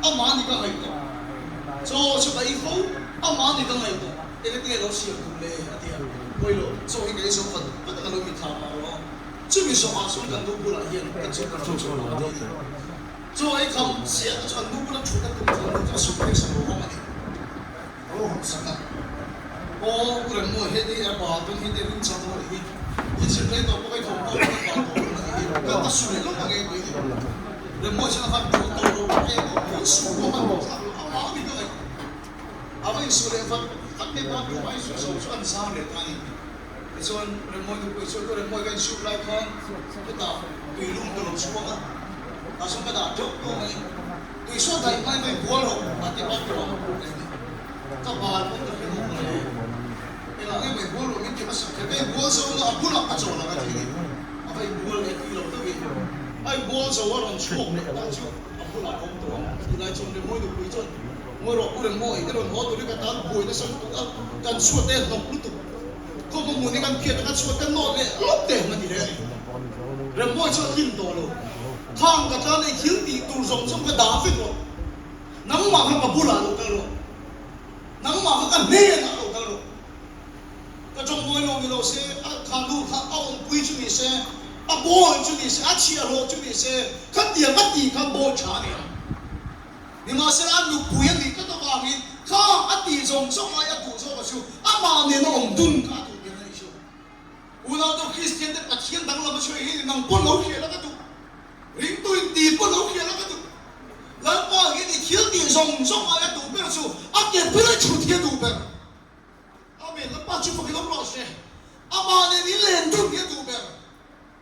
Amah ni ka ngaihtuah. Chaw chu ka ei fo, amah ni ka ngaihtuah. Engati nge lo siam duh le? a ti a. Pawi lo, chaw hi ka ei zo vat vat a ka lo mitthla pah rawh. Chumi zawhah chuan kan nu bulah hian ka chu ka thu chhuah lo a ti a ni. Chaw ei kham chiah te chu an nu bula thut a tum chuan nu chu a suitcase a lo hawng a ni. Ka lo hawn sak a. Aw, U Remmawi, heti a bal dawn hi te rin chak rawh hi. I zirlai tawh pawh ka i thawm tawh pawh ka bal tawh dawn a nih hi. Ka ka su leh lawk ang e tui ni. Remmawi chuan a van tawh tawh lo e tawh mai su pawh a hman thlak loh a mah mi ka ngaih. A va insu leh vat vat mai bathroom a insu zo chu an zar leh ta a ni. Tichuan Remmawi nupui chuan U Remmawi ka insuk lai khan hetah tuilum ka lo chhuak a, tah chuan ka dah teuh tawh mai. Tui saw daih mai mai bual rawh a ti bathroom a ka ni. Ka bal pawn ka hre lo mawle. Engah nge mai bual rawh min ti hmasak kher ka inbual zo na a bulah ka chawl ang a ti a ni. A va inbual leh tui lo deuhin a inbual zo a rawn chhuak leh ta chu a bulah ka awm tawh ang a ti lai chuan Remmawi nupui chuan Ngawi rawh U Remmawi i rawn haw turin ka tan buai nasa lutuk a, kan chhuat te hnawk lutuk. Khawpa hmun hi kan phiat a, ka chhuat ka nawt leh lawp te a ti reng a ni. Remmawi chu a tlin tawh lo. Khang ka tan ei thil tih tur zawng zawng ka dah vek rawh. Nangmah kha ka bulah lo kal rawh. Nangmah kha ka hnenah lo kal rawh. Ka tawngmawi lo ni lo se, a kha nu kha a awmpui chu ni se, a bawi chu ni se, a chhiahhlawh chu ni se, khatiang a tih kha bawi tha a ni ang. Nimahsela a nupui a nih tlat avangin kha a tih zawng zawng ai a duh zawk a chu amah nena awm dun kha a duh ber a nih chu. Unau Kristian te Pathian danglam a chhuah hi nang pawn lo hriat a ka duh. Ringtu in ti pawn lo hriat a ka duh. Lalpa hian i thil tih zawng zawng ai a duh ber chu a ke ber a chhut hi a duh ber. Amen. Lalpa chu fakin awm rawh se. Amah nen in len dun hi a duh ber.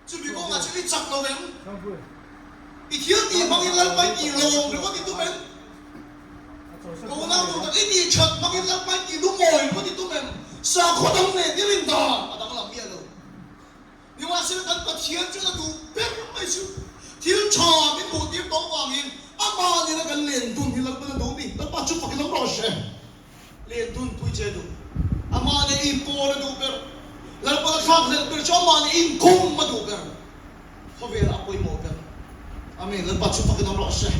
Chumi kawngah chuan i chak lo em? I thil tih hmangin Lalpa i tih lawm ringawt i tum em? Ka unau duh tak, i tih that hmangin Lalpa i tih lungawi ringawt i tum em? Sakhaw dang nen i rin dan a danglam miah lo. Nimahsela kan Pathian chuan a duh ber mai chu thil tha min hmuh tir tawh vangin amah nena kan len dun hi Lalpan a duh ni. Lalpa chu fakin awm rawh se. Len dun pui che duh. Amah nen inpawl a duh ber. Lalpan a thlak hlelh ber chu amah nen inkhawm a duh ber. Khawvelah a pawimawh ber. Amen. Lalpa chu fakin awm rawh se.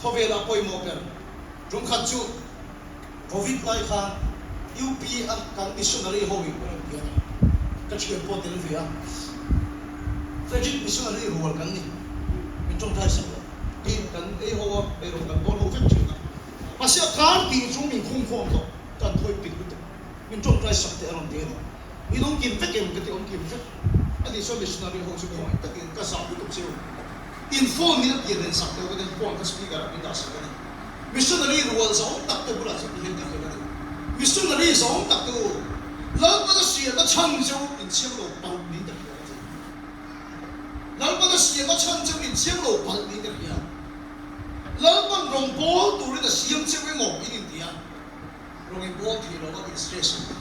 Khawvelah a pawimawh ber. Tumkhat chu Covid lai khan UP a kan missionary ho in rawn ti a ni. Ka thian pawh tel ve a. Frederick missionary rual kan ni. Min tawngtai sak lo. Tih kan ei ho a, eirawng kan bawl ho vek thin a. Mahse a kar tih chu min khung khawm tawh, kan thawi pik lutuk. Min tawngtai sak teh a rawn ti a ni. Min awm kim vek em? Ka ti awm kim vek. A nih chuan missionary ho chu khawngaih takin ka zah lutuk che u. In phone hi a pian nen sak teh u ka ti a, phone kha speaker ah min dah sak a ni. Missionary rual zawng tak te bulah chuan tihian ka hrilh a ni. Missionary zawng tak te u, Lalpan a hriatna chhan che u inchhiang lo palh niin ka hria ka ti. Lalpan a siam a chhan cheu inchiang lo palh niin ka hria. Lalpan rawng bawl turin a siam cheu emaw in inti a, rawng in bawl thei lo a in stress ang kha.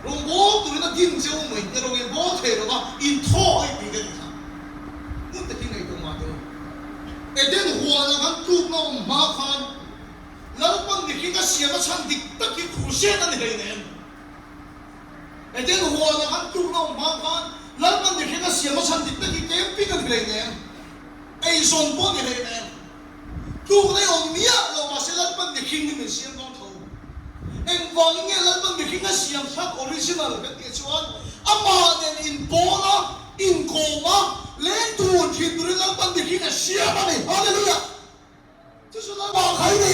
Rawng bawl turin a din cheu emaw inti a, rawng in bawl thei lo a in thaw a inti te nih kha. Hmun takin ngaihtuah mah teh u. Eden huanah khan tlukna awm hma khan Lalpan mihring a siam a chhan dik tak hi khuhsiat a ni hleinem. Eden huanah khan tlukna awm hma khan Lalpan mihring a siam a chhan dik tak hi camping a ni hleinem, eizawn pawh a ni hleinem. Tlukna i awm miah lo mahse Lalpan mihring hi min siam dawn tho. Engvangin nge Lalpan mihring a siam chhan original kan tih chuan amah nen inpawl a, inkawm a, leng tur thin turin Lalpan mihring a siam a ni. Hallelujah! Chu chu nangmah kha i ni.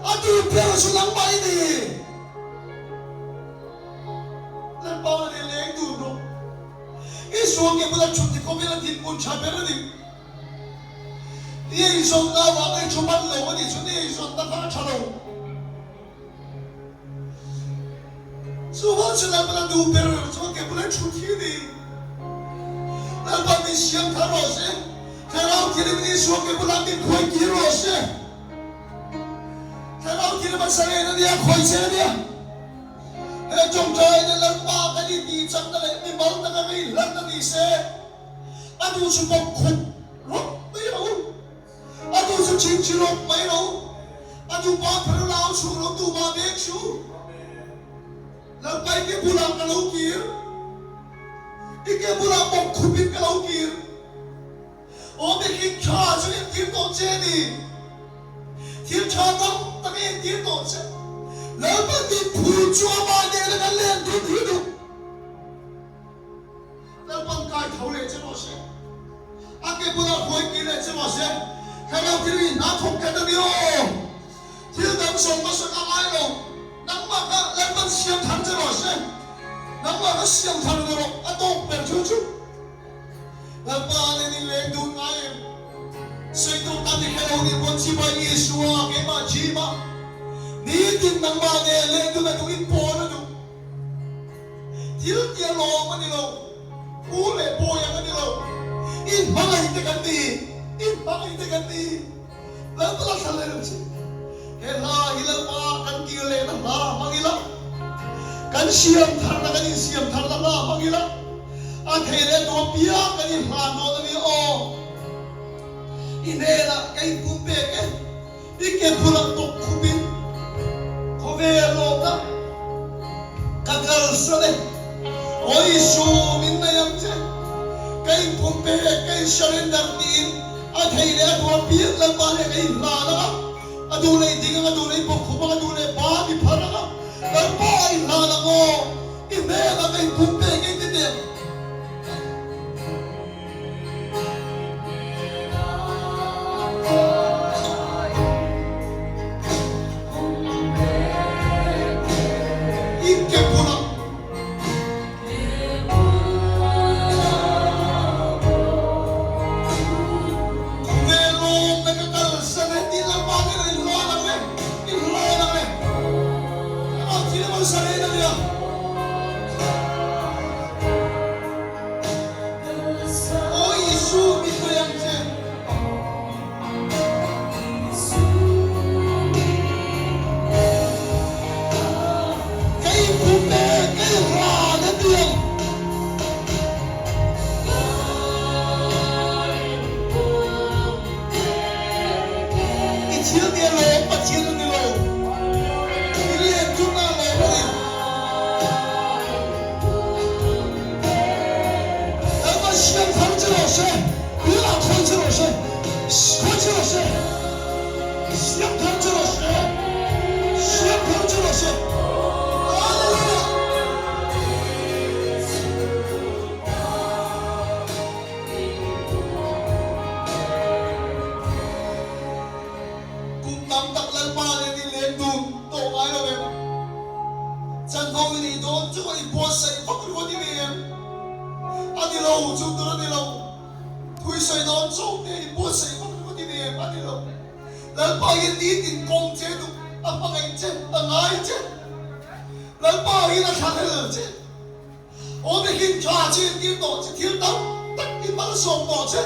A duh ber chu nangmah i ni. Lalpa a ni leng dun rawh. Isua ke bula thut hi khawvel a dinhmun tha ber a ni. I eizawnna avanga i thu man lo a nih chuan i eizawnna kha a tha lo. Chuvang chu Lalpan a duh ber chu a ke bula thut hi a ni. Lalpan min siam thar rawh se, Thlarau Thianghlim Isua ke bulah min khawi kir rawh se. Thlarau Thianghlim a zalen a nia, khawi che a nia. He tawngtaina Lalpa kan intih chakna leh mimal taka kan inhlanna ni se, a duh chu bawk khup rawp mai rawh u. A duh chu chingchi rawp mai lo, a duh pa phar lau chhung lo tu mah vek chu. Lalpa i ke bulah ka lo kir, i ke bulah bawk khupin ka lo kir. Aw mihring tha chu entir tawh che a ni. Thil tha tam tak a entir tawh che. Lalpan tih phur chu amah nena kan len dun hi duh. Lalpan kai tho leh che rawh se. A ke bulah huai kir leh che rawh se. Thlarau thil hi hna thawk khat a ni aw. Thil dang zawng ka sawi a ngai lo. Nangmah kha Lalpan siam thar che rawh se. Nangmah kha siam thar ve rawh a tawk ber chu chu. Lalpa nen in leng dun ngai em? Sawi tur tam i hre lo nih pawn chibai Isua keimah Jima nitin nangmah nen leng dun a duh in pawn a duh. Thil tia lawm a ni lo, pu leh bawi ang a ni lo. In hmangaih te kan ni, in hmangaih te kan ni. Lalpa la thla leh lo che. He hla hi Lalpa kan kir lehna hla hmang ila, kan siam tharna kan insiam tharna hla hmang ila, a thei leh duh apiang kan inhlan dawn a ni aw. I hnenah ka inpum pek e. I ke bulah bawk khupin khawvel lawmna ka kalsan e. Aw Isu, min nei ang che. Ka inpum pek, ka in surrender tiin a thei leh a duh apiang Lalpa leh ka inhlan ang a. A duh leh i ding ang, a duh leh i bawk khup ang, a duh leh ban i phar ang a. Lalpa a inhlan ang aw, i hnenah ka inpum pek e ti teh ang. Aw Isu min pe ang che. Kei pum e kei ran a ti ang. I thil nia lawm Pathian a ni lo. I len tunna lawm a ni. Lalpa siam thar che rawh se, tunah khawi che rawh se, khawi che rawh se, siam thar che rawh se, siam thar che rawh se. Hallelujah! Kum tam tak Lalpa nen i leng dun tawh ngai lo em? Chanvo i neih dawn chu i buatsaih vak ruat i nei em? A ni lo, chu tur a ni lo. Thu i sawi dawn chauh te i buatsaih vak ruat i nei em? A ni lo. Lalpa hian nitin kawng che duh, a hmangaih che, a ngai che. Lalpa hian a thlahlel che. Aw mihring tha chi entir tawh che, thil tam tak i malsawm tawh che.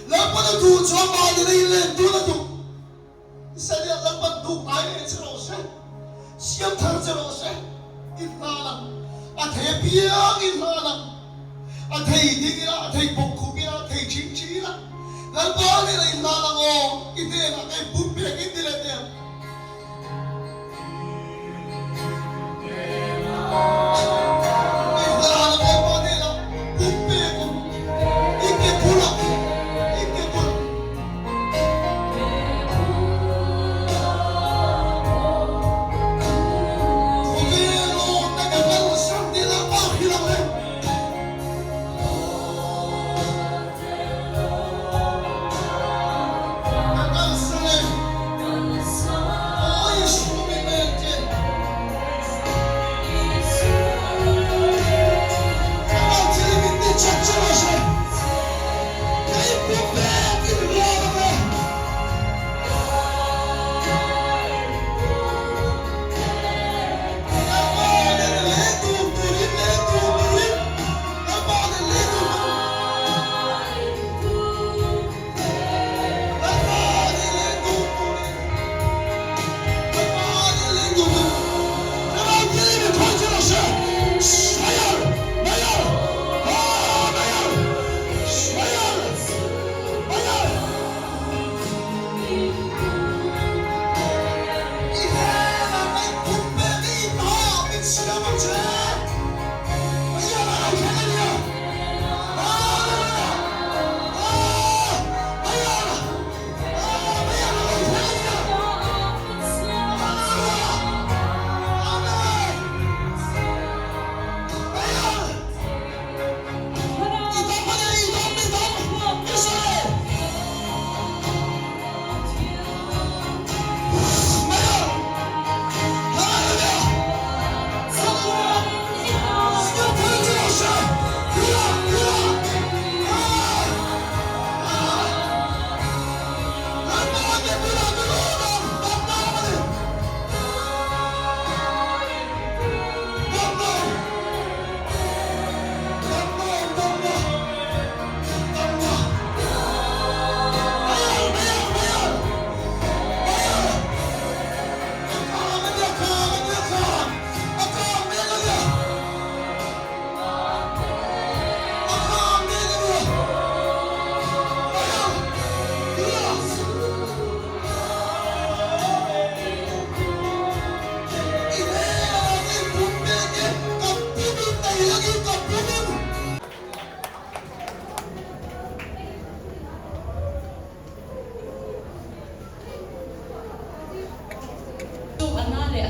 Lalpan a duh chuan mahni lei len tun a duh. Isaiah Lalpan duh ngai leh che rawh se, siam thar che rawh se, i hlan ang. A thei apiang i hlan ang. A thei ding ila, a thei bawk khup ila, a thei ching chi ila. Lalpa nena i hlan ang aw, i hnenah ka inpum pek in ti leh teh ang.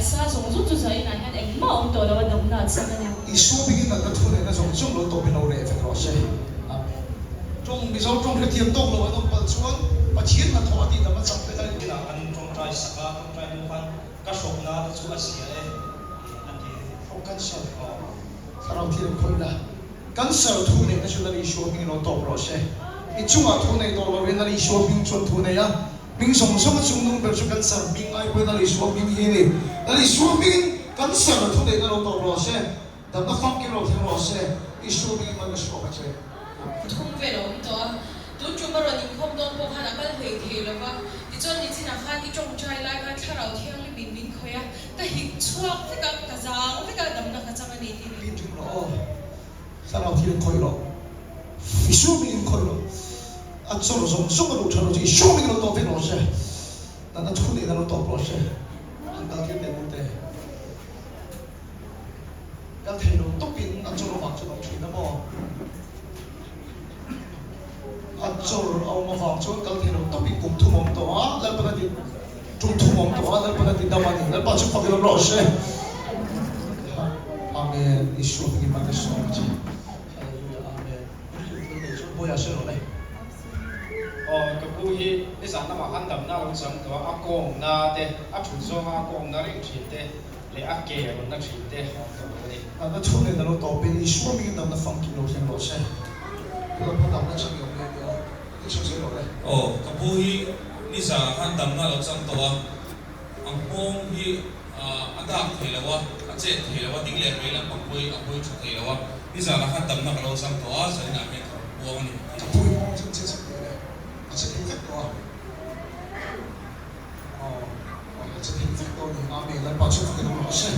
taksa zawng zawng chu zainah hian engmah a awm tawh lo a, damna a chang a ni. Isua bikin natna thu neihna zawng zawng lo tawpin lo reh vek rawh se. Amen. Tawng Mizo tawng hrethiam tawk lo an awm palh chuan Pathian hnathawh a tihdam a chak vek a ni. Inah kan tawngtai sak a, tawngtai hnu khan ka hrawkna te chu a zia e a ti. Hrawk cancer thlarau thil an khawih la. Cancer thu neihna chu Lal Isua hmingin lo tawp rawh se. I chungah thu nei tawh loin Lal Isua hming chuan thu nei a, hming zawng zawng a chung nung ber chu cancer hming ai pawhin Lal Isua hming hi a ni. Lal Isua hmingin cancer thu neihna lo tawp rawh se. Damna famkim lo thleng rawh se. Isua hmingin mal ka suak a che. Amen. Thum vel a awm tawh a, tun tum a rawn inkhawm dawn pawh khan a kal hlei thei lo va, tichuan nichinah khan i tawngtai lai khan thlarau thianghlim in min khawih a, Ka hik chhuak vek a, ka zang vek a, damna ka chang a ni tih. Pin ring rawh aw, thlarau thil in khawih rawh, i sum in khawih rawh, a chawr zawng zawng a duh tha lo chu i sum in lo tawp vek rawh se, natna thu nen a lo tawp rawh se, han kal tir teh mute, kal thei lo tawpin a chawr avang chuan a awm thin a maw? A chawr a awm avang chuan kal thei lo tawpin kum thum awm tawh a, Lalpan a ti tum thum awm tawh a, Lalpan a ti dam a ni. Lalpa chu fak ilo rawh se. Amen. Isua hmingin mal ka sawm a che. Hallelujah. Amen. Hrilh thil nei chuan Bawiha hre rawh le. Aw ka pu hi nizan lamah khan damna a lo chang tawh a, a kawngna te, a thut zawnga a kawngna reng thin te leh a ke a rawn na thin te a awm tawh lo a ni. Natna chhun nen a lo tawpin Isua hmingin damna famkim lo thleng rawh se. Pu Lalpa damna chang i awm leh nia, i chhun zel rawh le. Aw, ka pu hi nizanah khan damna a lo chang tawh a, a nghawng hi a dak thei lo a, a chet thei lo a, ding leh vei lampang pawh hi a hawi tha thei lo a, nizanah khan damna ka lo chang tawh a, zaninah hian ka rawn puang a ni. Ka pu hi nghawng chu che chak teh le, a che thei vek tawh a. Aw, a che thei vek tawh a ni. Amen. Lalpa chu fakin awm rawh se.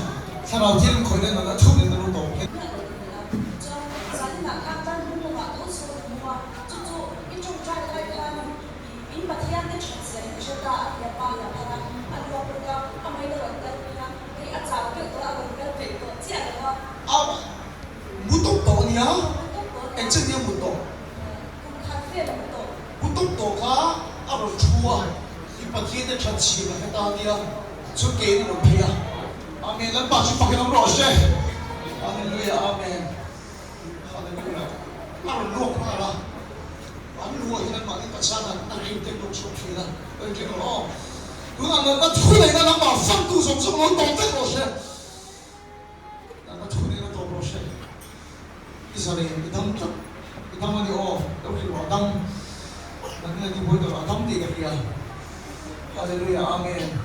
Thlarau thil in khawih nen a thu nen a lo tawp hle. Hmiah lo ti a, chuan zaninah khan tan hmun lamah tho sawn a hmu a, chu chu i tawngtai lai khanin i in Pathian te that zia in hre ta a ti a, pa in a phar a, a luak bawk a, a mei a rawn kal phei a, hei a chau deuh tawh a, a rawn kal peih tawh chiah lo a. A mu tawp tawh a nia, eng chen nge a mut tawh? Kum khat vel a mu tawh. Mu tawp tawh kha a rawn thu a, i Pathian te that zia ka hre ta a nia, chuan keiin a rawn phei a. Amen Lalpa chu fakin awm rawh se Hallelujah Amen Hallelujah a rawn luak nghal a an luah hian an mahni taksa an a rim te luak chhuak thin a ka inring rawh aw tunah natna thu neihna lamah fantu zawng zawng lo tawp vek rawh se natna thu neihna tawp rawh se i zalen i dam tlat i dam a ni aw lo hrilh rawh a dam natna ti buai tawh rawh a dam tih ka hria. Hallelujah Amen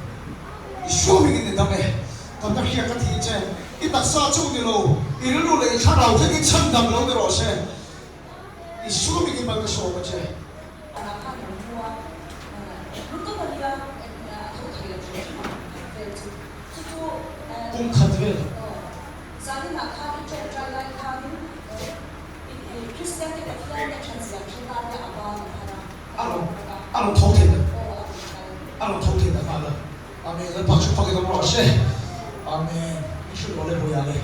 I hruam in i dam e Kan ka hriat ka thi che I taksa chung ni lo I rilru leh i thlarau thleng in chhandam lo ni rawh se I hruam in i mal ka sawm a che. Anah khan an hmu a, lutuk a nia a tho thei lo hrim hrim ang khat vel chu chu chu Kum khat vel. Aw zaninah khan i tawngtai lai khanin Kristian te Pathian te that zia hre ta te a ban a phar a. A rawn a rawn tho thei ta a rawn tho thei ta nghal a. Amen Lalpa chu fakin awm rawh se. Amen I hrilh rawh le Bawiha le.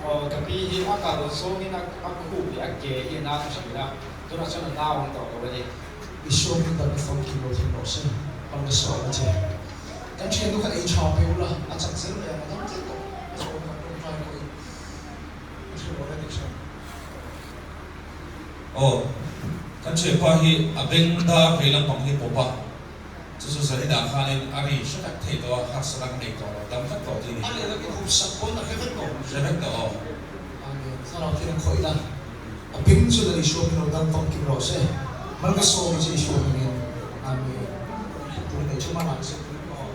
Aw ka pi hi a kal zawngin a a khup leh a ke hi a nau thin a, tunah chuan a nau ang tawh lo a ni. Isua hming dan a famkim lo thin rawh se, rawn ka sawi a che. Kan thiannu kha ei tha pe ula, a chak zel mai ang, a dam zel tawh. Chaw kan rawn try pawhin i hrilh rawh le Dixon. Aw, kan thianpa hi a beng dar vei lampang hi pawp a, chu chu zaninah khanin a ri hre vek thei tawh a, harsa dang nei tawh lo, dam vek tawh tih a ni. A lehlam in hup sak pawn a hre vek tawh. Hre vek tawh aw. Amen. Thlarau thil an khawih la, a beng chu Lal Isua hming lo dam famkim rawh se. Mal ka sawm che Isua hmingin. Amen. Hrilh tur nei chu mana ka sawm aw.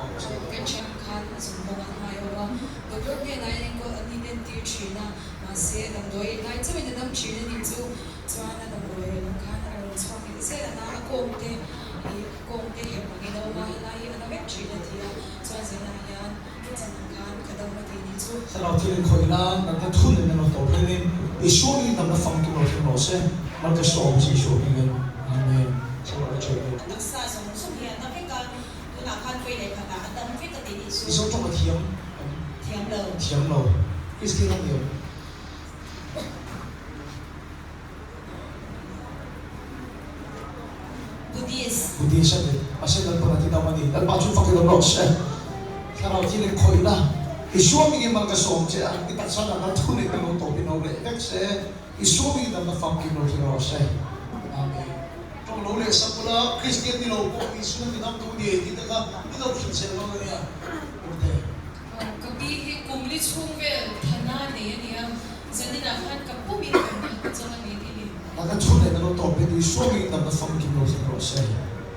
Aw. Kan thian khan a zung bawk a ngai lo a, doctor hnenah hian enkawl an inentir thin a, Mahse, damdawi ei lai chauhin a dam thin a nih chu. Chuan a damdawi rawn awm khan a rawn chhuak leh zel a na, a kawng te ih kawng te herh angin a awm a, helai hi a na vek thin a ti a, chuan zainah hian ka chan ang khan ka dam a ti nih chu. Thlarau thil in khawih la, natna thun in an rawn tawp reng in, Isua hmingin damna famkim lo thleng rawh se, mal ka sawm che Isua hmingin, Amen. Thlarau a chhawih bawk. Taksa zawng zawng hi a na vek a, tunah khan vawi leh khatah a dam vek a ti nih chu. Mizo tawng a thiam. Thiam lo. Thiam lo. Kristian a ni lo. Buddhist. Buddhist a ni. Mahse Lalpan a ti dam a ni. Lalpa chu fakin awm rawh se. Thlarau thil in khawih la, Isua mingin mal ka sawm che a, i taksa natna thu neih ka lo tawpin lo reh vek se, Isua mingin damna famkim lo thleng rawh se. Amen. Tawng lo leh sak ula, Kristian ni lo pawh Isua ti dam tu ni tih te kha i lo hrilh zel dawn a nia. Urte. Ka pi hi kum li chhung vel thana nei a nia, zaninah khan ka pumin damna ka chang a ni tih ni. Natna thu neih ka lo tawpin Isua mingin damna famkim lo thleng rawh se.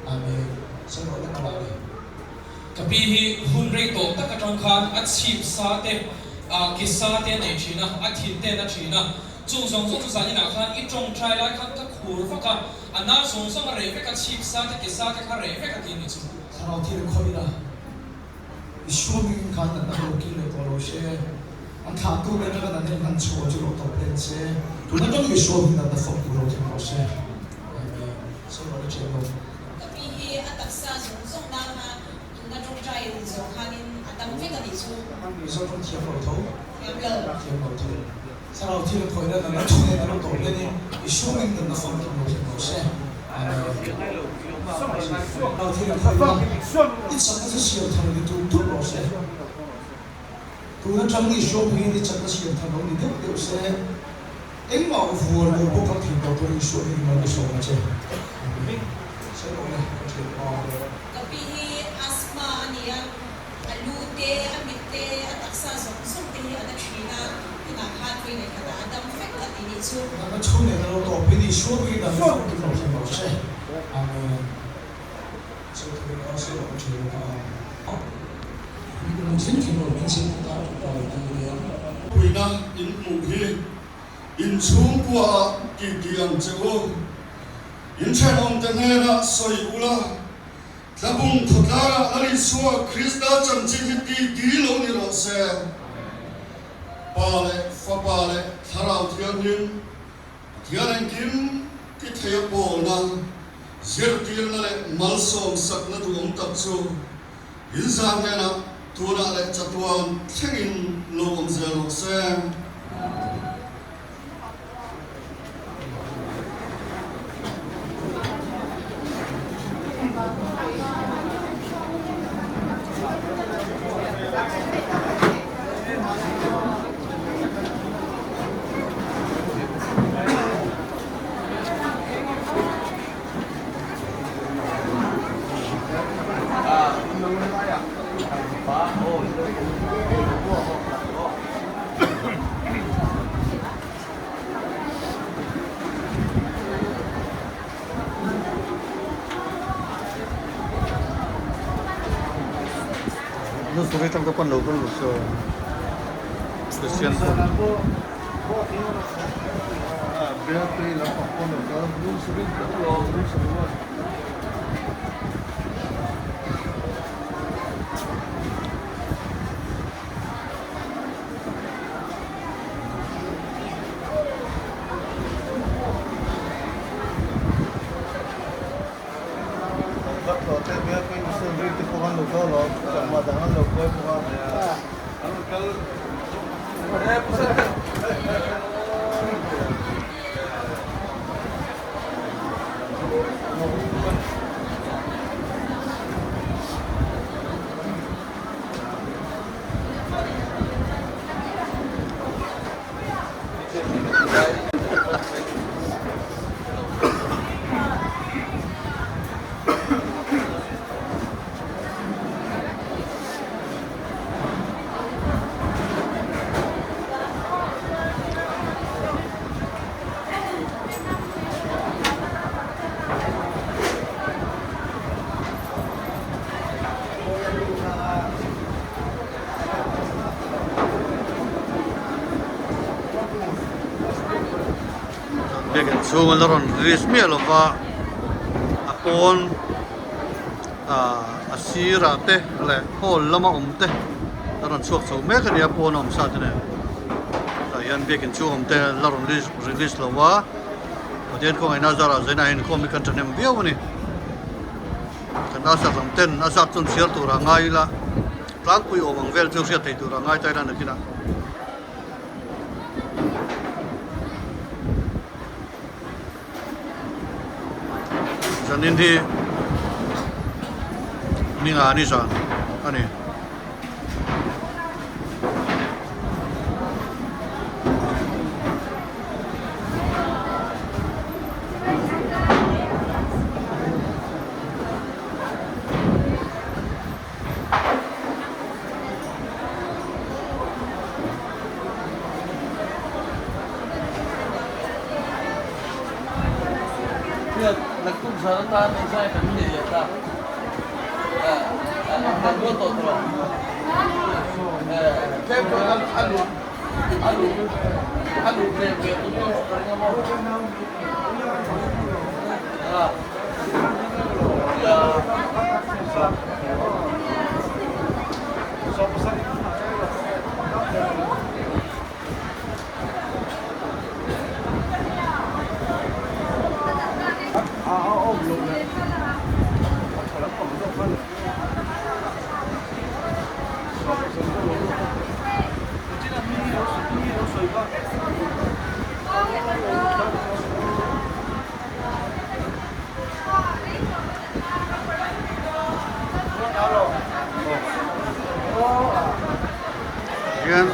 Amen. Sawi rawh le Mala le. Ka pi hi hun rei tawh tak atang khan a chhip sa te, a ke sa te a nei thin a, a thin te a na thin a. Chung zawng zawng chu zaninah khan i tawngtai lai khan ka khur vak a, a na zawng zawng a reh vek a, chhip sa te, ke sa te kha reh vek a ti a ni chu. Thlarau thil khawih la, i swimming khan natna lo kil leh tawh lo se, an thlahtu te atanga natna in han chhuah chu lo tawp hlen se, tun atangin i swimming natna fawk tur lo thleng rawh se. Amen. Sawi rawh le thiam lo. Ka pi hi a taksa zawng zawng na kha tuna tawngtai in zawh khanin a dam vek a nih chu. An Mizo tawng thiam lo tho. Thiam lo. Thiam lo tho. Thlarau thil a khawih na na thu nen a lo tawh hian in i sum in kan na famkim lo thin lo se. Amen. Thlarau thil a khawih na i chakna chu siam thar ni tur tur rawh se. Tun atang i hruam hian i chakna siam thar lo ni deuh deuh se. Engmah vual lo bawk ang thin tawh turin Isua hming mal ka sawm a che. Amen. Sawi rawh le, ka thian pa. Ka pi hi asthma a ni a, a lu te, a mit te, a taksa zawng zawng te hi a na thin a, tunah khan vawi leh khatah a dam vek a ti nih chu. Natna chhun nen a lo tawp hi ni Isua hmingin dam fak kim lo thin rawh se. Amen. Sawi thuin aw sawi rawh ka thian pa. Nung thleng thleng lo min chhim ta ta lo tu nia. Puina in hmuh hi in chhungkua ah ti ti ang che u. In thenawmte hnenah sawi ula, Tlabung khawtlarah Lal Isua Krista chanchin hi ti ti lo ni rawh se. Pa leh Fapa leh Thlarau Thianghlim Pathian engkim ti thei a pawlna, zirtirna leh malsawm sakna duhawm tak chu Inzah hnenah tunah leh chatuan thlengin lo awm zel rawh se. Biakin chhung a la rawn release miah lova a pawn ah a sirah te leh hall lama awm te a rawn chhuak chho mek a ni a pawn a awm sa te nen tah hian biakin chhung awm te la rawn release lo va Pathian khawngaihna zarah zainah hian inkhawm hi kan thahnem viau a ni kan a sak lam ten a zat chuan chhiar turah ngai ila tlangpui awm ang vel chu hriat theih turah ngai ta ila nakinah. Zanin hi ninga ni zan a ni. Hian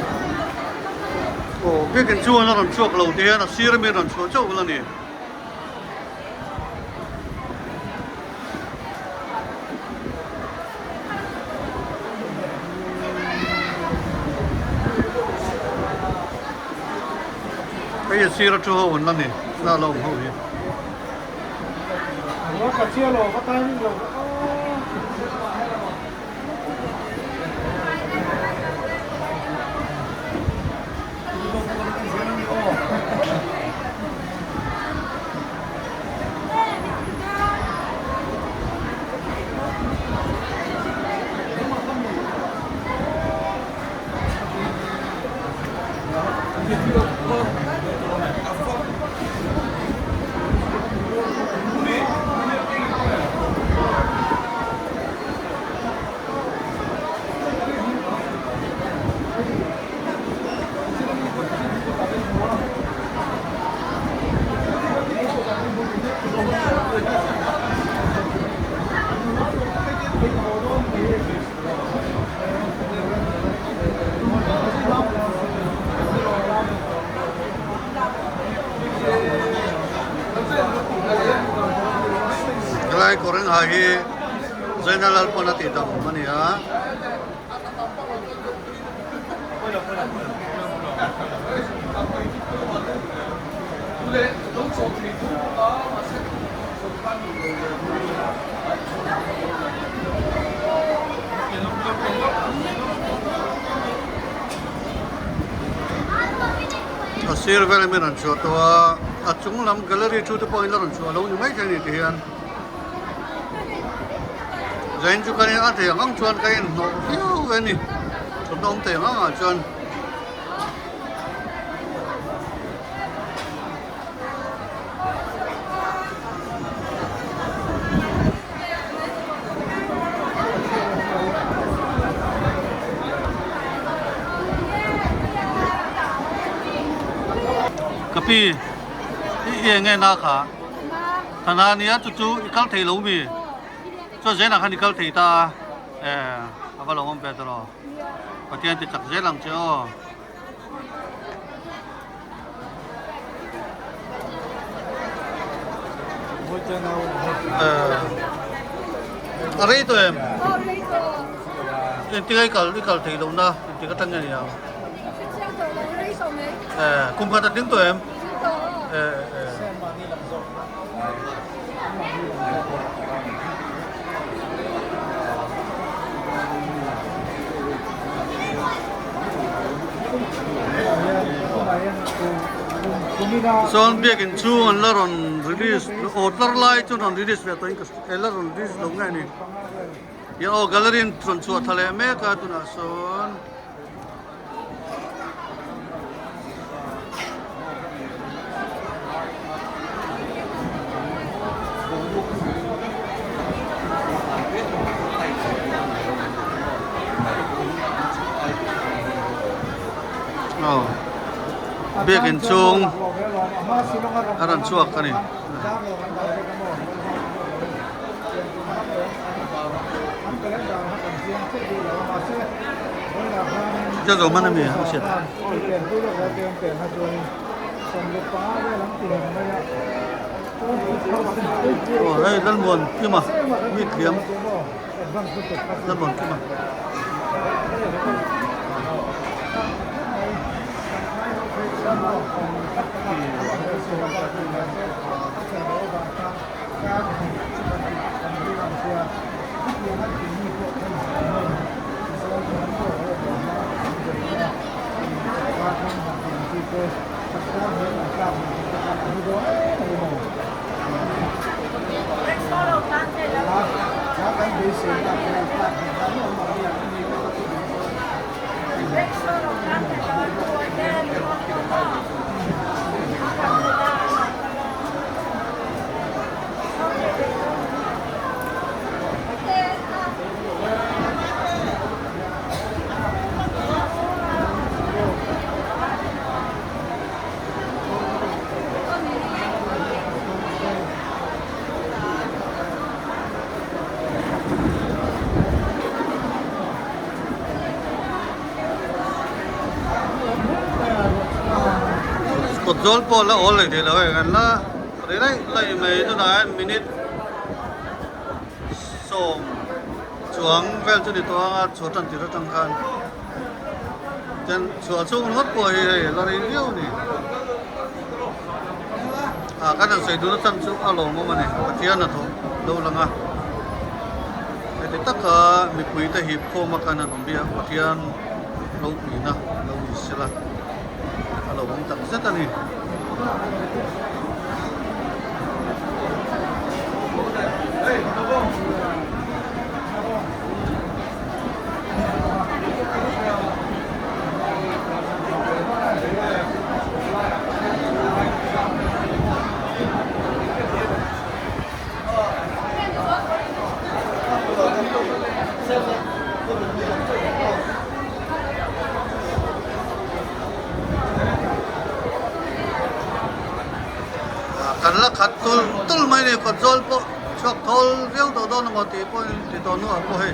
aw biakin chuan a rawn chhuak lo te hian a sir ami a rawn chhuah chauh vel a ni. Hei a sir a thu ho an la ni la la awm ho hi. Helai kawr eng ha hi Zaina Lalpawn a tih dam a ni a. A sir vel ami rawn chhuah tawh a, a chung lam gallery thu te pawh in la rawn chhuah lo ni maithei a ni ti hian. Zain chu kan in a thei ang ang chuan ka inhnawh viau a ni thutna awm thei ang ang ah chuan. Ka pi i eng nge na kha? Thana nia chu chu i kal thei lo mi? Chuan zenah khan i kal thei ta a, e a va lo awm ve tawh lo. Pathian ti chak zel ang che aw. A rei tawh em? Engtik a i kal i kal thei lo na engtik atang nge ni ang? Kum khat a tling tawh em? Chuan biakin chhung an la rawn release aw tlar lai chu rawn release ve tawhin ka hria la rawn release lo nge ni aw gallery an rawn chhuah thla leh mek a tunah sawn. Aw biakin chhung a rawn chhuak a ni. Ka zo hman ami a hriat. Aw hei Lalmuan Kima mi thiam Lalmuan Kima. Beiseina hian kar hnih dan awm ang hian a ni vek a ti duh chuan. Kawt zawl pawh la awl leh thei lo hei kan la ri laih laih mai tunah hian minute sawm chuang vel chu ni tawh ang a chhuah tan tir atang khan chuan chhuah chhung ringawt pawh hi hei la rei viau a ni. Ah kan han sawi duhna chhan chu a lawmawm a ni Pathian a thawh lo lang a heti taka mipui te hip khawm a kan han awm hi a Pathian ropuina lo ni sela a lo awm tak zet a ni. Kan la khat tul tul mai a ni kawt zawl pawh chhuak thawl viau tawh dawn emaw tih pawhin ti tawh hnuah pawh hei.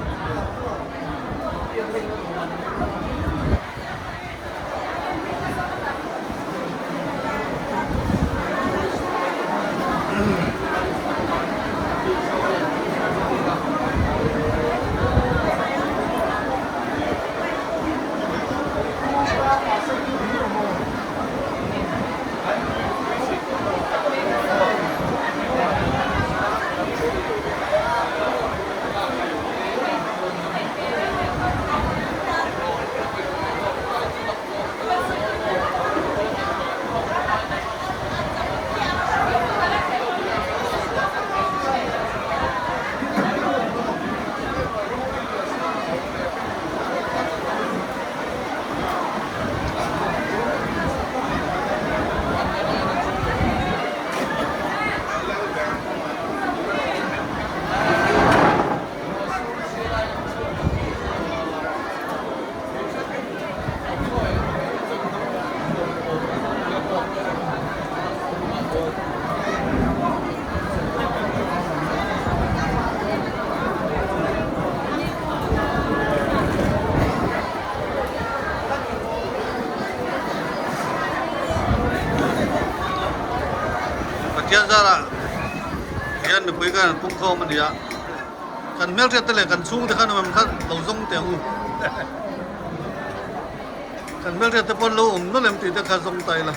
Pathian zarah hian mipui khan an pungkhawm a ni a. Kan hmelhriat te leh kan chhung te khan awm em kha lo zawng teh ang u. Kan hmelhriat te pawn lo awm nawlh em tih te kha zawng ta ila.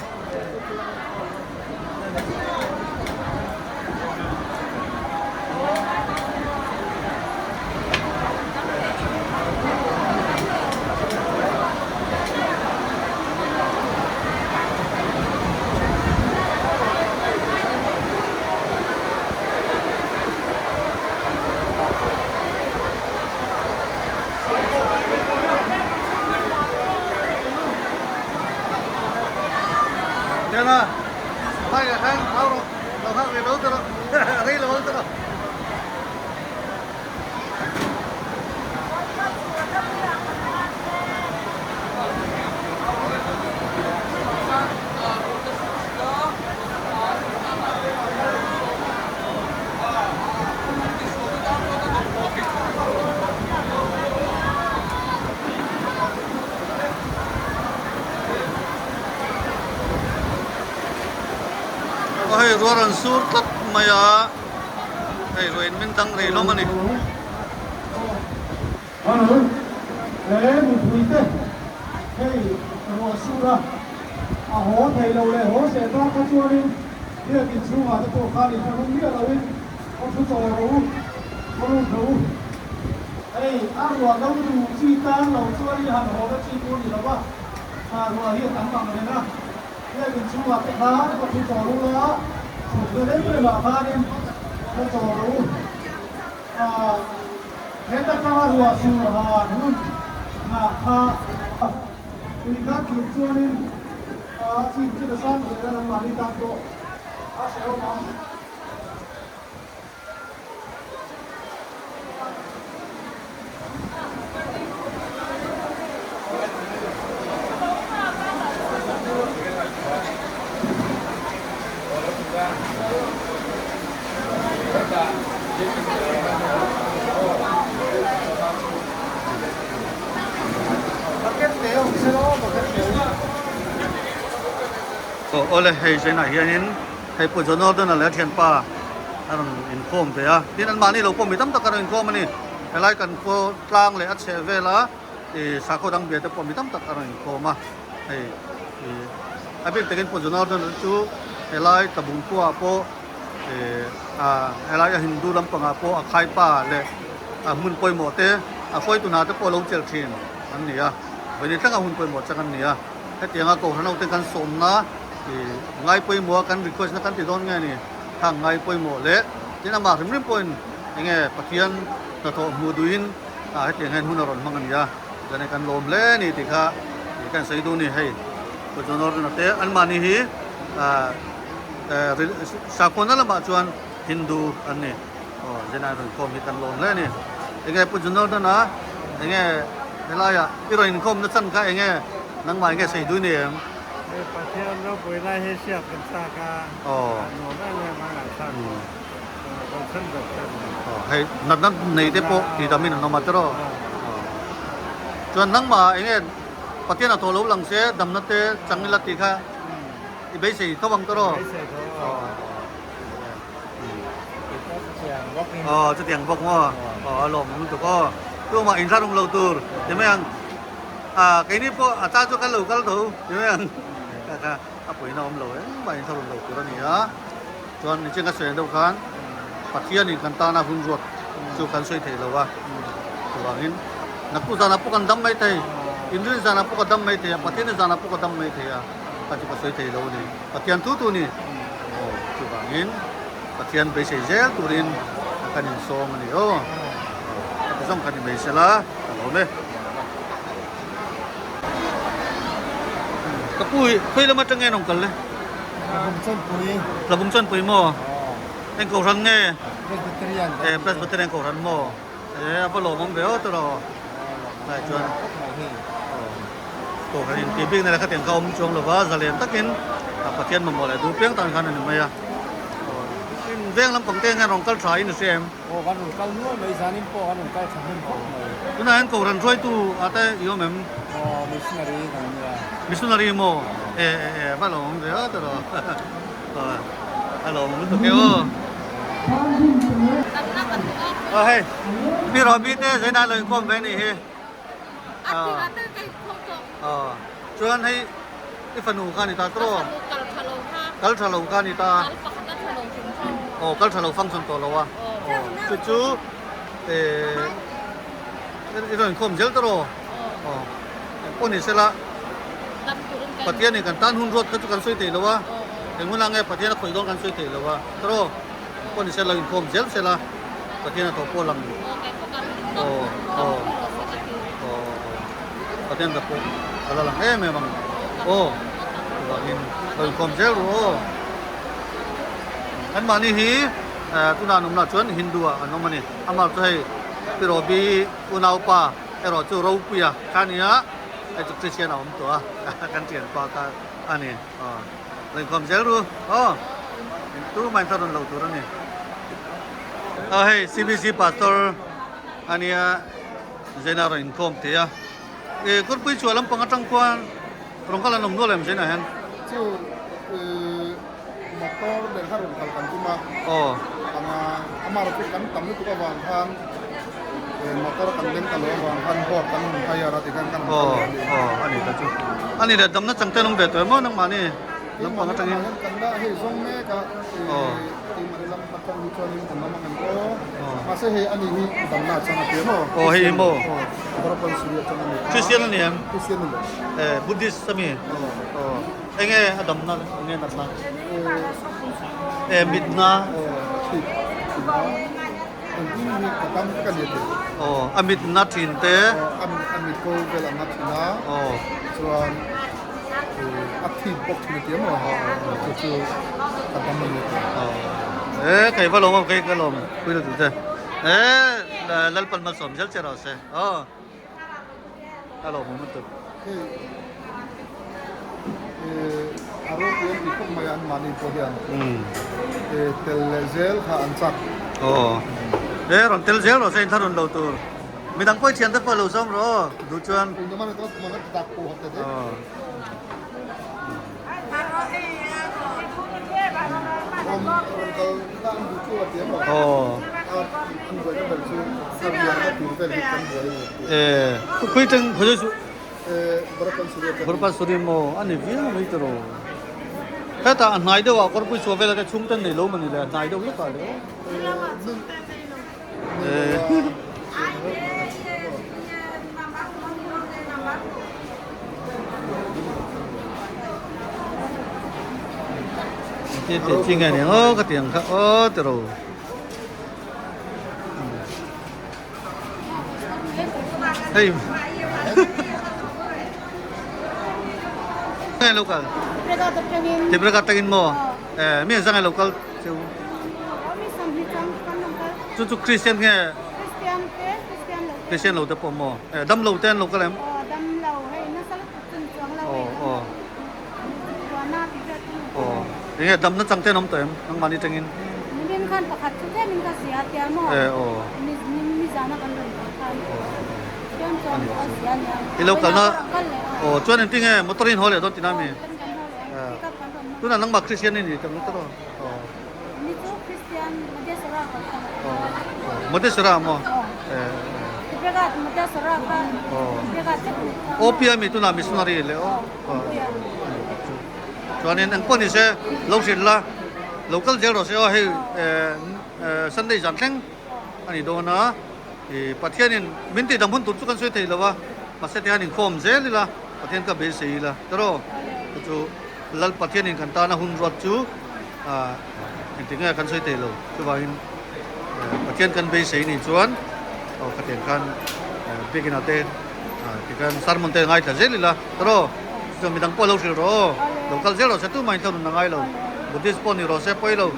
Tianga bike ah khan au rawh lo nghak ve lo ta rawh a rei lo ang ta rawh. Aw hei rual an sur tlat mai a hei ruain min dang rih hlawm a ni. Hello, he mipuite hei ruah sur a, a haw thei lo leh haw seh tan kha chuanin biakin chhungah te pawh khan inthlanawm miah loin khaw thu chawl rawh u, khaw lut rawh u. Hei a ruah lo duh chi tan lo chuan i han haw na chi tur ni lo va, tha ruah hi a tam ang reng a, biakin chhungah te khan khaw thu chawl u la, thut ve rem remah khanin khaw chawl rawh u. Aaa. Heta tanga ruah sur han hun nghah kha tui kha tling chuanin a chin chu ta sang zel a, nangmahni tan pawh a hrehawm ang. Awle hei zainah hianin hei Pu Jonathan-a leh a thianpa a rawn inkhawm ve a, tin anmahni lo pawh mi tam tak a rawn inkhawm a ni. Helai kan khaw tlang leh a chheh vela ih sakhaw dang bia te pawh mi tam tak a rawn inkhawm a hei ih a bik takin Pu Jonathan-a chu helai Tlabung khuaah pawh ih ah helai a Hindu lampangah pawh a khaipa leh a hmun pawimawh te a hruaitu hna te pawh lo chelh thin an ni a, vawini thlengah hun pawimawh chang an ni a, hetianga Kohhran ho te kan sawmna ih ngai pawimawh a kan request na kan ti dawn nge ni. Khang ngai pawimawh leh tin amah hrim hrim pawhin enge Pathian hnathawh hmuh duhin ah hetiang hian hun a rawn hmang a ni a, chuan hei kan lawm hle a ni tih kha ih kan sawi duh a ni hei Pu John Orton-a te anmahni hi ah sakhuana lamah chuan Hindu an ni aw Zenai rawn khawm hi kan lawm hle a ni enge Pu John Orton-a enge helaiah i rawn inkhawm na chan kha enge nangmah enge sawi duh i nei em? Hei Pathian ropui lai hi hriat kan chak a, a nuam em em a ngaihthlak pawh kan chhan ber che a ni. Hei natna nei te pawh tih dam in an awm a tiraw? Chuan nangmah eng nge Pathian a thaw lo lang se damna te chang ila tih kha i beisei tho ang tiraw? Beisei tho ang. Aw chutiang bawk maw? Aw a lawmawm lutuk aw. Tumah inthlarung lo tur ti mai ang. Ah keini pawh a tan chu kan lo kal tho ti mai ang. Kha kha a puihna awm lo engmah intharun lo tur a ni a. Chuan nichin ka sawi ang deuh khan Pathianin kan tana hun ruat chu kan sawi thei lo a. Chuvangin naktuk zanah pawh kan dam mai thei, inrin zanah pawh ka dam mai thei a, Pathianin zanah pawh ka dam mai thei a, kha chu ka sawi thei lo a ni. Pathian thu tu ni. Aw chuvangin Pathian beisei zel turin kan insawm a ni aw. Ka ti zawng kha ni mai sela ka lawm e. Ka pu hi khawi lam atang nge an rawn kal le? Tlabung Chawnpui. Tlabung Chawnpui maw? Eng kohhran nge? Presbyterian. Eh Presbyterian kohhran maw? Eh a va lawmawm ve aw tawh Lai chuan kohhran in tih bik na leh khatiang kha awm chuang lova zalen takin Pathian mamawh leh duh piang tan khan a ni mai a. In veng lampang te hian rawn kal tha in a hria em? Aw kan rawn kal nual mai zanin pawh kan rawn kal tha hnem khawp mai. Tunah hian kohhran hruaitu ah te i awm em? Aw missionary kan nia. Missionary maw? Eh eh eh va lo awm ve a tawh A lo awm lutuk e aw. Aw hei mi Robi te zaina lo inkhawm ve anih hi. Aw chuan hei i fanu kha a ni ta tawh aw. Kal tha lo kha a ni ta. Aw kal tha lo function tawh lo a. Aw chu chu eh i rawn inkhawm zel tawh aw. Aw pawh ni sela Pathianin kan tan hun ruat kha chu kan sawi thei lo a, eng hunah nge Pathian a khawih dawn kan sawi thei lo a, tawh pawh ni sela inkhawm zel sela Pathian a tawh pawh lang aw aw aw Pathian ta pawh a la lang em em ang aw chuvangin lo inkhawm zel ru aw anmahni hi tunah an awm lah chuan Hindu ah an awm a ni amah chu hei Pi Robi unaupa erawh chu Ropuia kha a ni a. Hei chu Christian a awm tawh a kan thianpa kha a ni aw lo inkhawm zel ru aw tu mah in rawn lo tur a ni aw hei CBC pastor a nia Zaina rawn inkhawm thei a e kawrpui chhuah lampang atang khuan rawn kal an awm nual em Zaina hian chu motor nen kha rawn kal kan tum a aw anga amah erawh chu kan tam lutuk avang khan motor kan leng ta lo avang khan board kan han hire a tikhan kan han kal leh a ni aw aw ani ta chu ani leh damna changte an awm ve tawh em aw nangmahni lampang atangin kan la hei zawng mek a keimahni lam atang hi chuanin kan awm ang em aw mahse hei ani hi damna chang a ti em aw aw hei hi maw Barapan Suri atang a ni Christian a ni em Christian a ni eh Buddhist a mi aw Enge a damna enge natna? E mitna. Engkim hi ka dam vek a ni a ti. Aw, a mit na thin te. Aw, a mit ko vel a na thin a. Aw. Chuan a thip bawk thin a ti emaw? Chu chu ka dam a ni a ti. Aw. E, kei va lawm a, kei ka lawm pui lutuk che. E, Lalpan malsawm zel che rawh se. Aw. A lawmawm lutuk. Hei a ropui an ti khawp mai a an mahni pawh hian tel leh zel kha an chak. Aw e rawn tel zel rawh se in thla rawn lo tur midang pawh i thian te pawh lo zawm rawh aw duh chuan. Aw. Khui teng khui chu Burpan suri maw a ni viau mai tawh hetah a hnai deuh ah kawrpui chhuah vel ah te chhung ten nei lo mawni le a hnai deuh hlek ah le Ti ti chi nge ni aw ka tiang kha aw ti ro. Hei. Nge local. Tibraka tangin mo. Eh mi zang local cheu. Chu chu Christian nge Christian te Christian lo te Christian lo te pawh maw eh dam lo te an lo kal em aw dam lo hei nasa lutuk chun chuang lo hei aw aw tuana tih vel chu aw enge dam na chang te an awm tawh em nangmahni tangin nimin khan pakhat chu tlem in ka zia tia maw eh aw ni ni zana kan rawn kal khan chuan chuan a zia nia i lo kalna aw chuan engtinge motor in haw leh dawn tina mi eh tunah nangmah Christian i ni tak lutuk aw aw Ni chu Christian Madheswara kal kha. Madheswara maw? Tibregat Madheswara kha Tibregat vek ni kha. OP a mi tunah missionary leh aw. Chuanin eng pawh ni se lo hrilh la lo kal zel rawh se aw hei Sunday zan thleng a ni dawn a Pathianin min tih dang hun tur chu kan sawi thei lo a mahse tihian inkhawm zel ila Pathian ka beisei ila tiraw chu chu Lal Pathianin kan tana hun ruat chu engtik nge kan sawi thei lo chuvangin Pathian kan beisei nih chuan aw khatiang khan biakin ah te tikhan sermon te ngaithla zel ila tiraw chuan midang pawh lo hrilh rawh aw lo kal zel rawh se tumah in thla nun a ngai lo Buddhist pawh ni rawh se pawi lo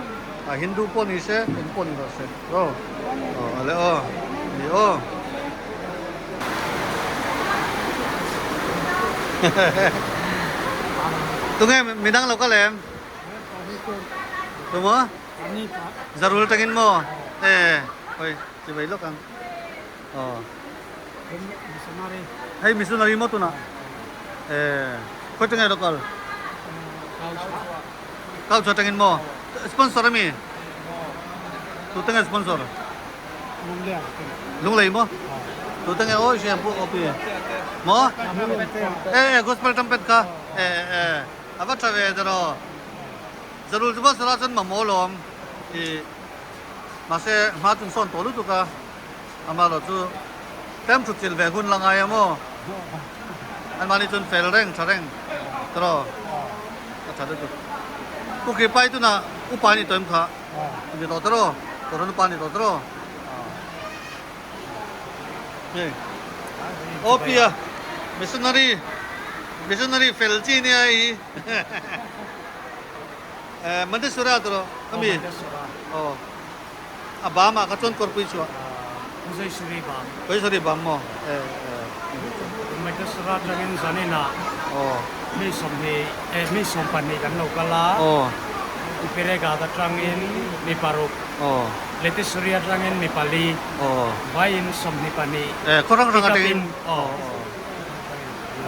Hindu pawh ni se eng pawh ni rawh se tiraw aw ale aw ni aw. Tunge midang lo kal em? Tumaw? Zarul tangin maw? E, oi, chi vai lawk ang. Aw. Hei missionary maw tunah? E, khoi tangin lo kal? Kau chua tangin maw? Sponsor ami? Tu tangin sponsor? Lunglei maw? Tu tangin oi siam pu opi. Maw? E, e, gospel trumpet kha. E, e. A va tha ve tiraw? Zarul chu bus ah chuan mamawh lawm i mahse hma chung sawn tawh lutuk a, amaherawh chu tlem thut chilh ve hun la ngai a maw? Anmahni chuan fel reng tha reng tiraw? A tha lutuk. Pu Kripai tunah upa a ni tawh em kha? A ni tawh tiraw? Kawrhan upa a ni tawh tiraw? Hei aw pia missionary missionary fel chi nia hei hi eh Mandeswara tawh ami aw a bam ah kha chuan kawrpui chhuah Puzaisuri bam Puzaisuri bam maw eh eh Mandeswara atangin zanin ah aw mi sawmhnih eh mi sawmpahnih kan lo kal a aw Iperegat atangin mi paruk Aw. Letisuria atangin mi pali. Aw. Vaiin 22. Eh, khaw rang rang atangin. Aw.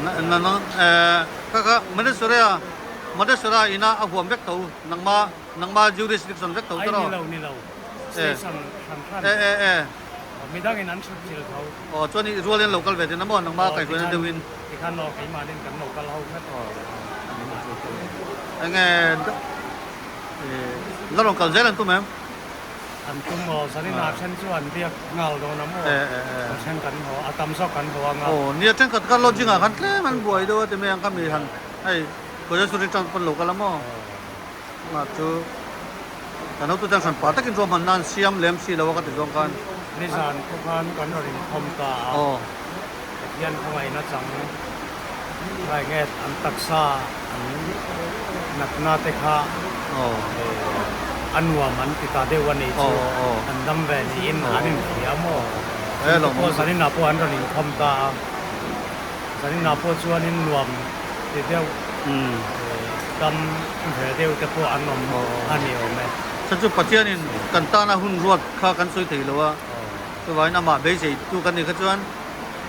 Na na na eh kha kha Madheswara Madheswara ina a huam vek tho nangma nangma jurisdiction vek tho Ai tawh. ni lo ni lo. Eh. Station hran hran. Eh eh eh. Midangin an thut thil tho. Aw chuan i rualin lo kal ve thin a maw nangma kaihhruaina deuhin. Tikhan aw keimahnin kan lo kal ho vek. Aw. Enge La rawn kal zel an tum em? An tum aw, zanin ah then chu an biak nghal dawn a maw? A then kan haw, a tam zawk kan haw ang a. Aw, nia thenkhat kha lodging ah khan tlem an buai deuh a ti mai ang kha mi han hei Koyasuri tang pawn lo kal a maw? Chungah chu. Kan hotute an hran pah takin ruahmanna an siam lem si lo a ka ti zawng khan. Nizan pawh khan kan rawn inkhawm ta a, Pathian khawngaihna chang rai nge an taksa an natna te kha a nuam an ti ta deuh a nih chu, an dam ve niin an inhria maw? Chungte pawh zaninah pawh an rawn inkhawm ta a, zaninah pawh chuanin nuam ti deuh dam ve deuh te pawh an awm a ni awm e. Chu chu Pathianin kan tana hun ruat kha kan sawi thei lo a. Chuvangin amah beisei tu kan nih kha chuan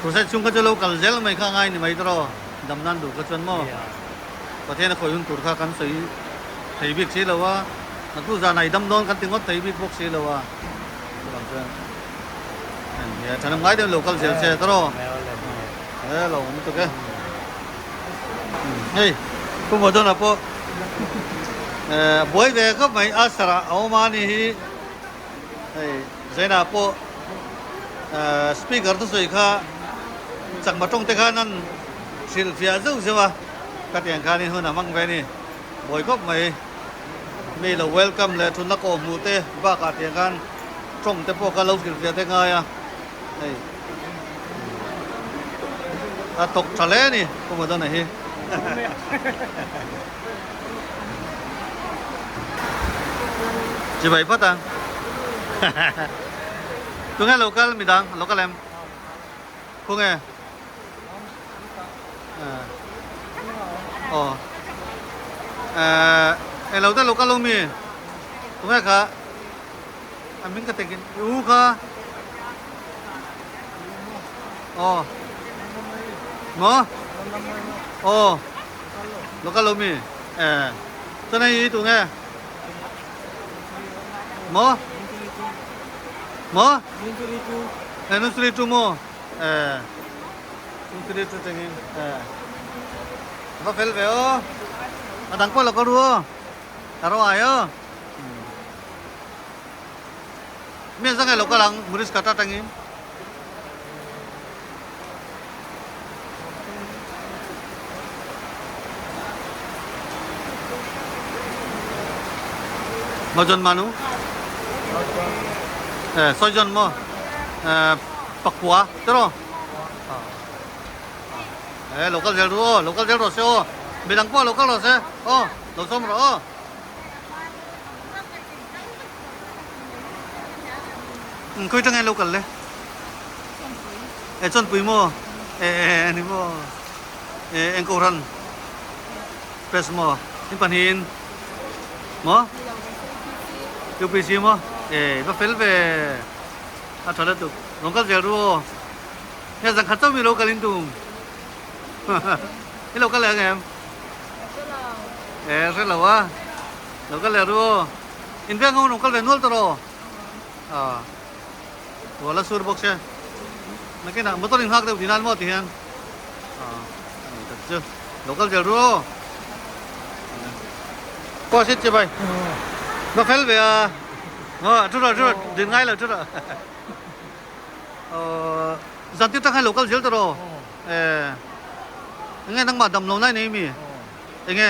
crusade chhung kha chu lo kal zel mai kha a ngai ni mai tawh dam nan duh kha chuan maw Pathian a khawi hun tur kha kan sawi thei bik si lo a, naktu zanah i dam dawn kan ti ngawt thei bik bawk si lo a, chuvang chuan nia thanem ngai deuhin lo kal zel che tawh he lo awm tuk e. Hei Pu Modona pawh buai ve khawp mai a sarah a awm a ni hi. Hei Zaina pawh speaker thusawi kha chakma tawng te khan an hrilh fiah zeuh zeuh a, ka tiang khanin hun a hmang ve a ni. Buai khawp mai. Mi lo welcome leh thunna kawh hmuh te bakah tiang khan tawng te pawh kha lo hrilh fiah te ngai a, hei a thawk tha hle a ni Pu Madana hi. Chibai phawt ang. Tunge lo kal midang lo kal em? Khunge? Aw. Eh lo te lo kal lo mi? Tunge kha? A min ka tekin u kha. Aw. Maw? Aw. Lo kal lo mi? Eh. Chuan hei hi tu nge? Maw? Maw? Eh, nusri tu maw? Eh. Nusri tu chengin. Eh. Va fel ve o. A dang pawh lo kal ru o. A ro ai o. Mi an zangai lo kal ang Muris kata tangin. Majon manu eh soijon mo eh pakua tero eh local zel ru o local zel ro se o midang pawh local ro se o lo sawm rawh o Khawi tang nge lo kal le? E Chawnpui maw? E e ani maw? E eng kohhran press maw? In pahnihin maw? UPC maw? E va fel ve a tha lutuk rawn kal zel ru aw nge zan khat chauh mi lo kal in tum i lo kal leh ang em? E hre lo a lo kal leh ru aw. In veng ho rawn kal ve nual tawh rawh aw. Ruah la sur bawk se. Nakinah motor in nghak deuh tih nan maw ti hian aw ani tak chu lo kal zel ru aw. Pawh sit che bai. Va fel ve a. Aw thu rawh thu rawh din ngai lo thu rawh. Aw zan tir tang khan lo kal zel tawh rawh. Eh enge nangmah dam lo nai nei mi? Enge?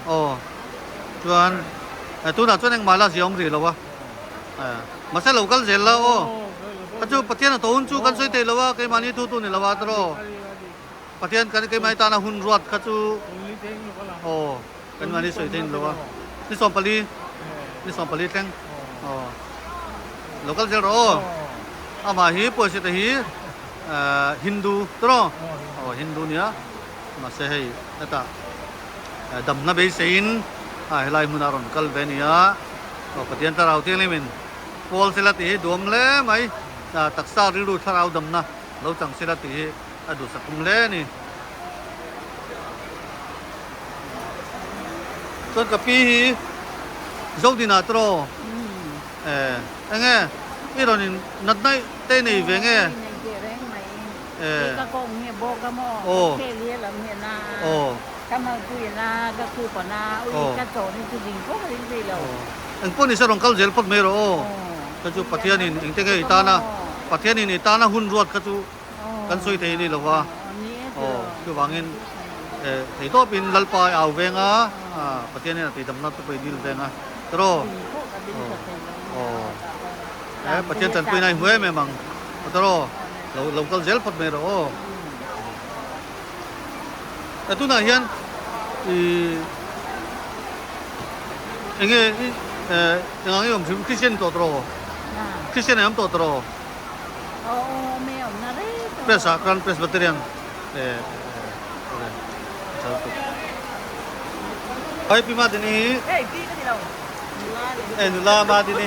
Aw chuan tunah chuan engmah la ziah awm rih lo a mahse lo kal zel la aw kha chu Pathian a tawh hun chu kan sawi thei lo a keimahni thu tu ni lo a tawh Pathian kan keimahni tana hun ruat kha chu aw keimahni sawi thei ni lo a ni 14 ni 14 thleng aw lo kal zel rawh aw amah hi pawisa te hi. Hindu tawh aw Hindu nia mahse hei hetah damna beiseiin a helai hmunah rawn kal ve ania aw Pathian thlarau thianghlimin pawl sela tih hi duam hle mai taksa rilru thlarau damna lo chang sela tih hi a duhsak tum hle a ni. Chuan ka pi hi Zodina tawh eh enge i rawn in natna te nei ve nge? Nei teh reng mai. Kei ka kawng hi a bawk a maw? Ka khel hi a lam hian a, ka malpui a na, ka khup a na, ui ka chaw ni chu ding pawh ka ding thei lo. Eng pawh ni se rawn kal zel phawt mai rawh aw. Kha chu Pathianin engte nge i tana, Pathianin i tana hun ruat kha chu kan sawi thei a ni lo va. Aw, chuvangin. Thei tawpin Lalpa i au veng a, Pathian hian a tuidamna te pawh i dil veng a, tiraw? Aw, aw, Pathian tanpuina i hmu em em ang, tiraw? Lo lo kal zel phawt mai rawh aw. E tunah hian i enge i eng ang i awm thin Christian tawh tiraw? Christian i awm tawh tiraw? Press ah khan Presbyterian. Ai pi ma dini Hey pi ka ni lo. E nula ma dini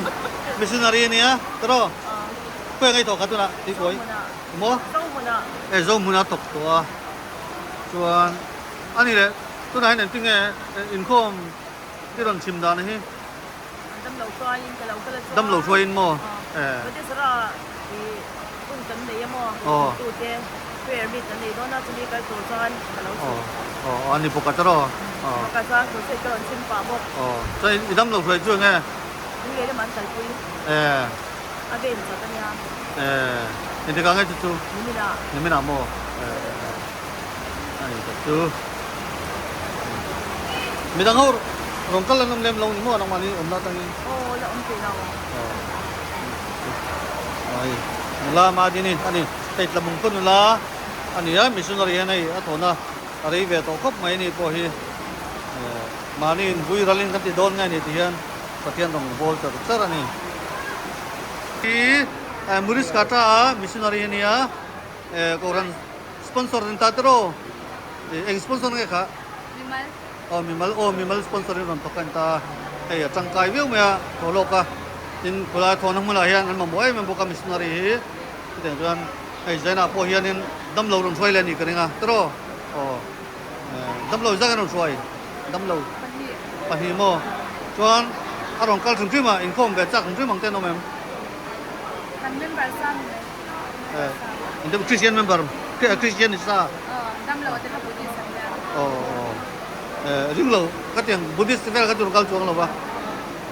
missionary ania tro khawi ngai thawk kha tuna ti kawi mo e zo hmuna thawk tawh a chuan ani leh tunah hian engtin nge inkhawm i rawn chhim dan hi Damlo hruaiin ka lo kal a chuan. Damlo hruaiin maw? Eh. Batisara i hun kan nei a maw? Aw. Tute prayer meet kan nei dawn a, chumi kal tur chuan ka lo chhuk. Aw, aw, ani bawk a tawrh aw. Aw. Bawk a chuan crusade ka rawn chhim pah bawk. Aw, chuan i damlo hruai chu enge? Lunglei lamah an kalpui. Eh. A ven chak a nia. Eh, engtikah nge chu chu? Niminah. Niminah maw? Eh, eh, ani tak chu. Midang ho rawn kal an awm lem lo ni maw nangmahni awmna atangin? Aw la awm thei lo. Aw ai nula Madini ani hei Tlabung khaw nula a ni a missionary hian hei a thawhna a rei ve tawh khawp mai ani pawh hi mahni in vui ralin kan ti dawn nge ni ti hian Pathian rawn bawl char char a ni. Hi Maurice Carter a missionary a nia Kohhran sponsor in ta tiraw? Eng sponsor nge kha? Mimal. Aw mimal aw mimal sponsor in rawn thawk a ni ta a, hei a tangkai viau mai a thaw lawk a, tin khulai thawhna hmunah hian an mamawh em em bawk a missionary hi chutiang chuan hei Zainah pawh hianin damlo rawn hruai leh a nih ka ring a tiraw aw damlo zak in rawn hruai damlo pahnih maw chuan a rawn kal hrim hrim a inkhawm ve chak hrim hrim ang te an awm em? Kan member sa ni mai. Christian member Christian ni sa dam lo te kha Buddhist an nia aw ring lo ka tiang Buddhist vel kha chu rawn kal chuang lo va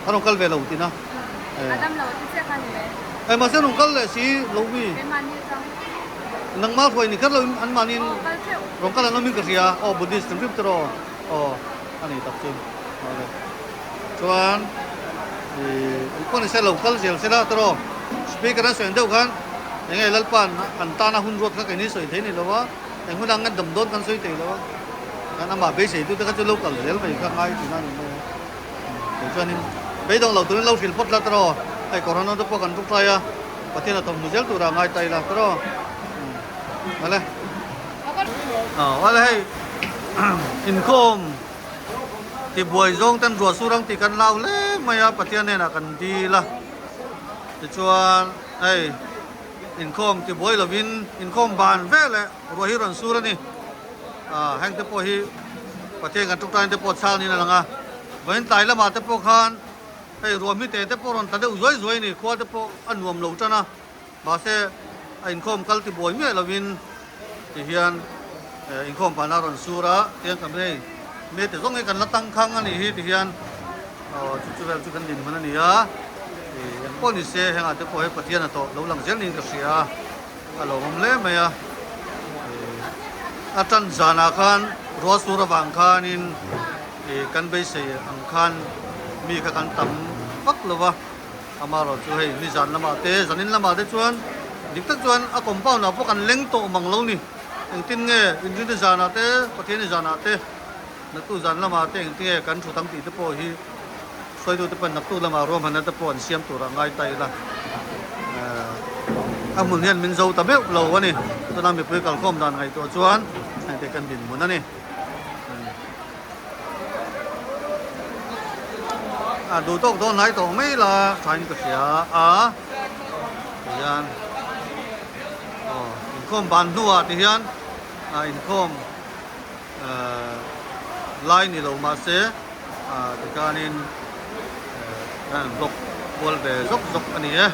a rawn kal ve lo tina a dam lo te chiah kha ni mai eh mahse rawn kal leh si lo mi nangmah hruai ni kher lo in an mahni in rawn kal an awm in ka hria aw Buddhist hrim hrim te rawh aw a ni tak chu chuan ih pawh ni se lo kal zel se la tawrh speaker an sawi ang deuh khan eng nge Lalpa'n an tana hun ruat kha keini sawi thei ni lo a eng hun ang nge dam dawn kan sawi thei lo a kan amah beisei tute kha chu lo kal zel mai kha ngai thin a ni mai a kei chuanin beidawng lo turin lo hrilh phawt la tawrh hei corona te pawh kan tuk tlai a Pathian a thawmhnaw zel turah ngai ta ila tawrh awle awle hei inkhawm. Tibuai zawng ten ruah sur ang tih kan lau hle mai a, Pathian hnenah kan dil a. Tichuan hei inkhawm tibuai lovin inkhawm ban vel leh ruah hi rawn sur a ni. Ah heng te pawh hi Pathian kan tawngtain te pawh chhang niin a lang a. Vawiin tlai lamah te pawh khan hei ruah hmite te pawh rawn tla deuh zuai zuai a ni, khua te pawh a nuam lo tan a. Mahse a inkhawm kal tibuai miah lovin ti hian inkhawm pahna a rawn sur a, tiang kan hei mete zawng hi kan la tang khang a nih hi ti hian aw chu chu vel chu kan dinhmun a ni a, ih engpawh ni se hengah te pawh hei Pathian a tawh lo lang zel niin ka hria a, a lawmawm hle mai a, ih a tan zanah khan ruah sur avang khanin ih kan beisei ang khan mi kha kan tam vak lo va. Amaherawh chu hei nizan lamah te zanin lamah te chuan dik tak chuan a compound ah pawh kan leng tawh mang lo ni. Engtin nge Inrinni zanah te Pathianni zanah te naktuk zan lamah te engtin nge kan thut ang tih te pawh hi hruaitu te pawn naktuk lamah ruahmanna te pawh an siam turah ngai ta ila. A hmun hian min zo ta meuh lo a ni. Tuna mipui kalkhawm dan ngaihtuah chuan heng te kan dinhmun a ni. A duh tawk dawn hnai tawh mai la thain ka hria a tihian aw inkhawm ban hnuah tihian a inkhawm ehh lai ni lo mahse ah tikhanin ehh an block kual ve zawk zawk a ni e.